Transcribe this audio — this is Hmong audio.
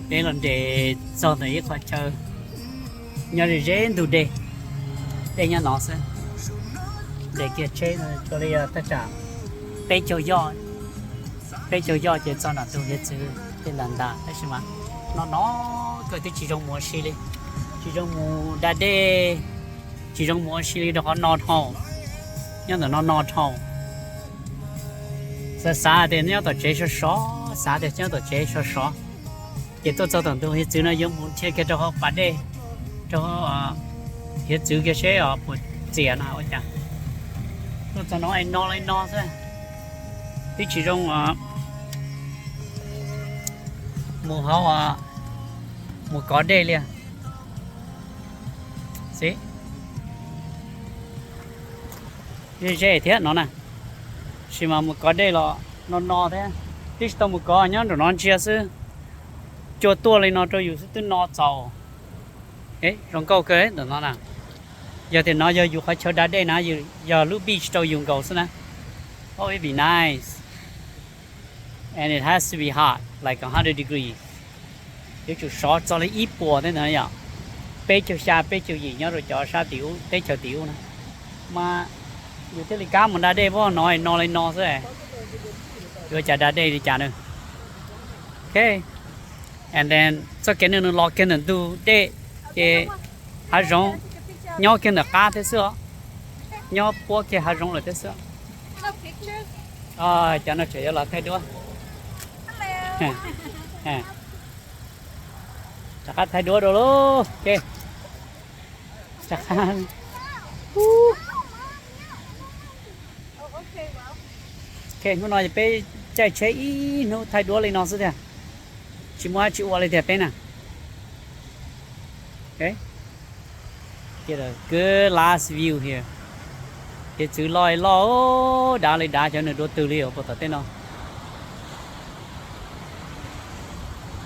Peb los nres txog ntawm ib qhov chaw nyob ze ze ntug dej, dej nyob no xwb. Nres kiag tsheb no ua li thaj tsam peb caug yoj, peb caug yoj ces txog nram tus hiav txwv tej ntas ntas, tab sis mas no no kawg twb tsis zoo mus ua si li, tsis zoo mus da dej, tsis zoo mus ua si li rau qhov no dhau, nyob ntawm no no dhau. Xav xav tias nyob tom tsev sov sov, xav tias nyob tom tsev sov sov, ces tuaj txog tom ntug hiav txwv no yuav mus dhia kiag rau hauv pas dej, rau hiav txwv kiag seb puas txias na ua cas. Tuaj txog no es no li no xwb, twb tsis zoo mus hauv, mus kov dej li. Xib, ze ze thiab no na, sis mas mus kov dej los no no thiab, twb tsis tau mus kov, nyob nram no ntsia xwb, cua tuaj li no rau yus xwb twb no txaus. Zoo nkauj kawg ntawm no na. Yog tias no yog yus qhov chaw da dej na, yog lub beach rau yus nkaus xwb na. Oh, it be nice. And it has to be hot, like a hundred degrees. Yuav tsum sov txog li ib puas thiab ntag yom. Peb caug xya peb caug yim nyob rau cov sab tim ub, teb chaws tim ub na. Mas yus thiaj li kam mus da dej, pab no no li no xwb. Yuav cas da dej li cas na. Ok. And then txoj kev nws nws los kiag ntawm ntug dej, ces hav zoov nyob kiag ntawm qab thiab xwb os. Nyob puab kiag hav zoov lawm thiab xwb. Cov no tseem yuav los thaij duab. Rov qab thaij duab dua lauj. Rov qab. Hnub no peb caij tsheb ib hnub thaij duab li no xwb tiag, tsis muaj dab tsi ua li tiag peb na. Good last view here. Hiav txwv loj loj, dav li dav, xyov nws dua twg li os puag tom tej no.